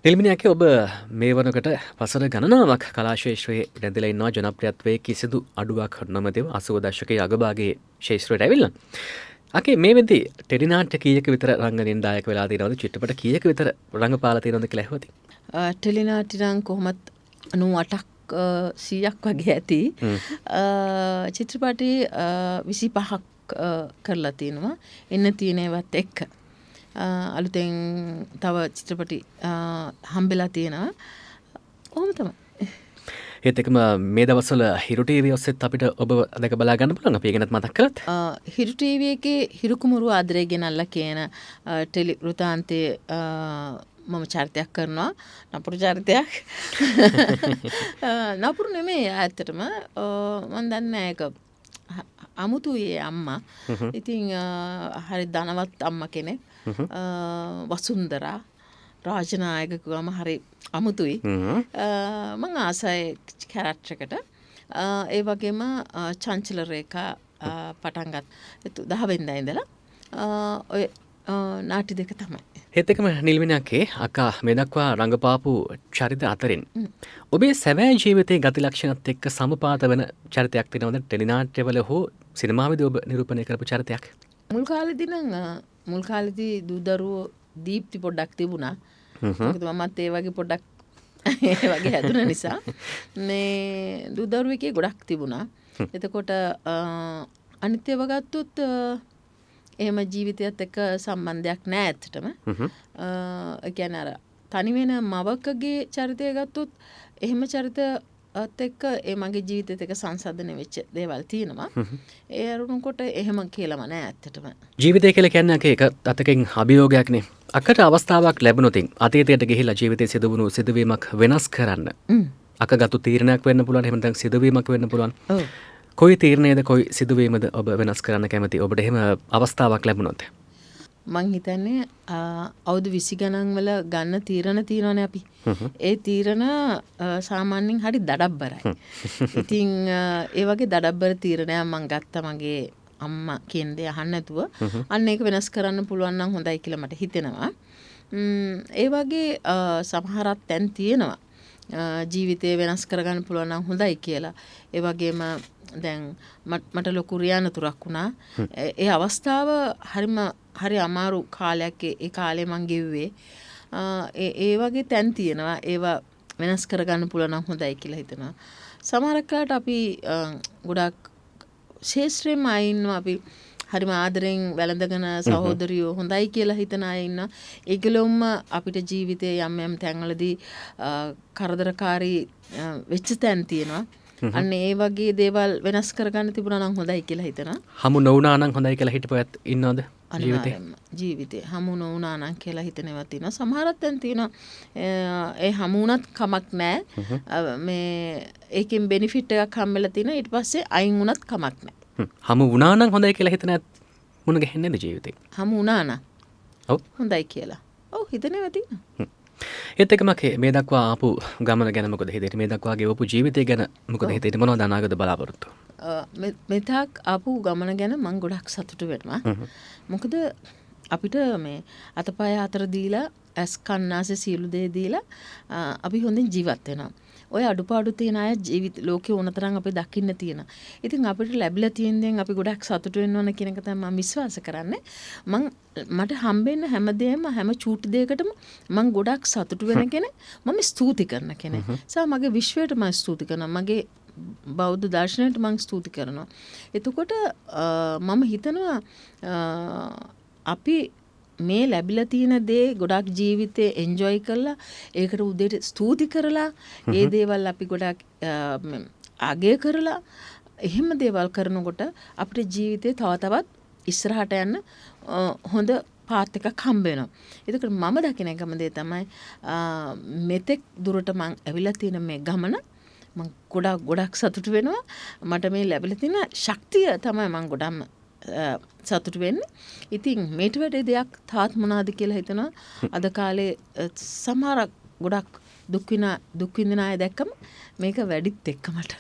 නිල්මිණි ඔබ මේ වනකොට වසර ගණනාවක් කලා ක්ෂේත්‍රයේ රැඳිලා ඉන්නවා. ජනප්‍රියත්වයේ කිසිදු අඩුවක් නොමැතිව 80 දශකයේ අගභාගයේ ක්ෂේත්‍රයට ඇවිල්ලා. අකේ මේ වෙද්දී ටෙලි නාට්‍ය කීයක විතර රංගනයෙන් දායක වෙලා තියෙනවද? චිත්‍රපට කීයක විතර රංගපාලා තියෙනවද කියලා ඇහුවොත්? ටෙලි නාට්‍ය නම් කොහොමත් 98ක් 100ක් වගේ ඇති. චිත්‍රපටි 25ක් කරලා තියෙනවා. එන්න තියෙන ඒවත් එක්ක. අලුතෙන් තව චිත්‍රපටි හම්බෙලා තියෙනවා. ඔහොම තමයි. ඒත් එක්කම මේ දවස්වල හිරු ටීවී ඔස්සේත් අපිට ඔබ දැක බලා ගන්න පුළුවන්. අපි ඒ ගැනත් මතක් කළත්. හිරු ටීවී එකේ හිරු කුමරු ආදරේ ගෙනල්ලා කියන ටෙලි වෘතාන්තයේ මම චරිතයක් කරනවා. නපුරු චරිතයක්. නපුරු නෙමෙයි ඇත්තටම. මම දන්නේ නෑ ඒක අමුතුයි ඒ අම්මා. ඉතින් හරි ධනවත් අම්මා කෙනෙක්. වසුන්දරා රාජනායක කිව්වම හරි අමුතුයි. මං ආසයි කැරක්ටර් එකට. ඒ වගේම චංචල රේඛා පටන් ගත්ත 10 වෙනිදා ඉඳලා ඔය නාට්‍ය දෙක තමයි. ඒත් එක්කම නිල්මිණි අක්කා මේ දක්වා රංගපාපු චරිත අතරින් ඔබේ සැබෑ ජීවිතයේ ගති ලක්ෂණත් එක්ක සමපාත වෙන චරිතයක් තියෙනවද? ටෙලි නාට්‍යවල හෝ සිනමාවේදී ඔබ නිරූපණය කරපු චරිතයක්? මුල් කාලේදී නම් මුල් කාලේදී දූ දරුවෝ දීප්ති පොඩ්ඩක් තිබුණා. මොකද මමත් ඒ වගේ පොඩ්ඩක් ඒ වගේ හැදුන නිසා මේ දූ දරුවෝ එකේ ගොඩක් තිබුණා. එතකොට අනිත් ඒවා ගත්තොත් එහෙම ජීවිතයත් එක්ක සම්බන්ධයක් නෑ ඇත්තටම. ඒ කියන්නේ අර තනි වෙන මවකගේ චරිතය ගත්තොත් එහෙම චරිතත් එක්ක ඒ මගේ ජීවිතයත් එක්ක සංසන්දනය වෙච්ච දේවල් තියෙනවා. ඒ අරුණකොට එහෙම කියලාම නෑ ඇත්තටම. ජීවිතය කියලා කියන්නේ අක එක අතකින් අභියෝගයක් නේ. අකට අවස්ථාවක් ලැබුණොත් අතීතයට ගිහිලා ජීවිතයේ සිදුවුණු සිදුවීමක් වෙනස් කරන්න. අක ගත්තු තීරණයක් වෙන්න පුළුවන්, එහෙම නැත්නම් සිදුවීමක් වෙන්න පුළුවන්. කොයි තීරණයද කොයි සිදුවීමද ඔබ වෙනස් කරන්න කැමති? ඔබට එහෙම අවස්ථාවක් ලැබුණොත්? මං හිතන්නේ අවුරුදු 20 ගණන් වල ගන්න තීරණ තියෙනවනේ අපි. ඒ තීරණ සාමාන්‍යයෙන් හරි දඩබ්බරයි. ඉතින් ඒ වගේ දඩබ්බර තීරණයක් මං ගත්තා මගේ අම්මා කියන දේ අහන්න නැතුව. අන්න ඒක වෙනස් කරන්න පුළුවන් නම් හොඳයි කියලා මට හිතෙනවා. ඒ වගේ සමහරක් තැන් තියෙනවා ජීවිතේ වෙනස් කරගන්න පුළුවන් නම් හොඳයි කියලා. ඒ වගේම දැන් මට ලොකු රියානතුරක් වුණා. ඒ අවස්ථාව හරි අමාරු කාලයක්. ඒ කාලේ මං ගෙව්වේ. ඒ වගේ තැන් තියෙනවා. ඒවා වෙනස් කරගන්න පුළුවන් නම් හොඳයි කියලා හිතෙනවා. සමහරක් වෙලාවට අපි ගොඩක් ශේෂ්ත්‍රයෙන්ම අය ඉන්නවා. අපි හරිම ආදරෙන් වැළඳගෙන සහෝදරියෝ හොඳයි කියලා හිතන අය ඉන්නවා. ඒගොල්ලොම අපිට ජීවිතේ යම් යම් තැන්වලදී කරදරකාරී වෙච්ච තැන් තියෙනවා. අන්න ඒ වගේ දේවල් වෙනස් කරගන්න තිබුණා නම් හොඳයි කියලා හිතනවා. හමු නොවුණා නම් හොඳයි කියලා හිටපු අයත් ඉන්නවද ජීවිතේ? ජීවිතේ හමු නොවුණා නම් කියලා හිතන ඒවා තියෙනවා. සමහරක් තැන් තියෙනවා ඒ හමු වුණත් කමක් නෑ. මේ ඒකෙන් බෙනිෆිට් එකක් හම්බෙලා තියෙනවා. ඊට පස්සේ අයින් වුණත් කමක් නෑ. හමු වුණා නම් හොඳයි කියලා හිතන අයත් මුණ ගැහෙන්නේ නැද්ද ජීවිතේ? හමු වුණා නම් ඔව් හොඳයි කියලා. ඔව් හිතන ඒවා තියෙනවා. ඒත් එක්කම මේ දක්වා ආපු ගමන ගැන මොකද හිතෙන්නේ? මේ දක්වා ගෙවපු ජීවිතය ගැන මොකද හිතෙන්නේ? මොනවද අනාගත බලාපොරොත්තු? මෙතාක් ආපු ගමන ගැන මං ගොඩක් සතුටු වෙනවා. මොකද අපිට මේ අතපය අතර දීලා ඇස් කන් නාසය සියලු දේ දීලා අපි හොඳින් ජීවත් වෙනවා. ඔය අඩුපාඩු තියෙන අය ජීවිත ලෝකේ ඕන තරම් අපි දකින්න තියෙනවා. ඉතින් අපිට ලැබිලා තියෙන දේෙන් අපි ගොඩක් සතුටු වෙන්න ඕන කියන එක තමයි මම විශ්වාස කරන්නේ. මට හම්බෙන්න හැමදේම හැම චූටි දෙයකටම මං ගොඩක් සතුටු වෙන කෙනෙක්. මම ස්තුති කරන කෙනෙක්. සහ මගේ විශ්වයට මම ස්තුති කරනවා. මගේ බෞද්ධ දර්ශනයට මං ස්තුති කරනවා. එතකොට මම හිතනවා අපි මේ ලැබිලා තියෙන දේ ගොඩක් ජීවිතේ එන්ජොයි කරලා ඒකට උදේට ස්තුති කරලා ඒ දේවල් අපි ගොඩක් අගය කරලා එහෙම දේවල් කරනකොට අපිට ජීවිතේ තව තවත් ඉස්සරහට යන්න හොඳ පාත් එකක් හම්බ වෙනවා. එතකොට මම දකින එකම දේ තමයි මෙතෙක් දුරට මං ඇවිල්ලා තියෙන මේ ගමන මං ගොඩක් ගොඩක් සතුටු වෙනවා. මට මේ ලැබිලා තියෙන ශක්තිය තමයි මං ගොඩක්ම සතුටු වෙන්නේ. ඉතින් මේට වැඩි දෙයක් තාත් මොනවාද කියලා හිතනවා. අද කාලේ සමහර ගොඩක් දුක් විඳින අය දැක්කම මේක වැඩිත් එක්ක මට.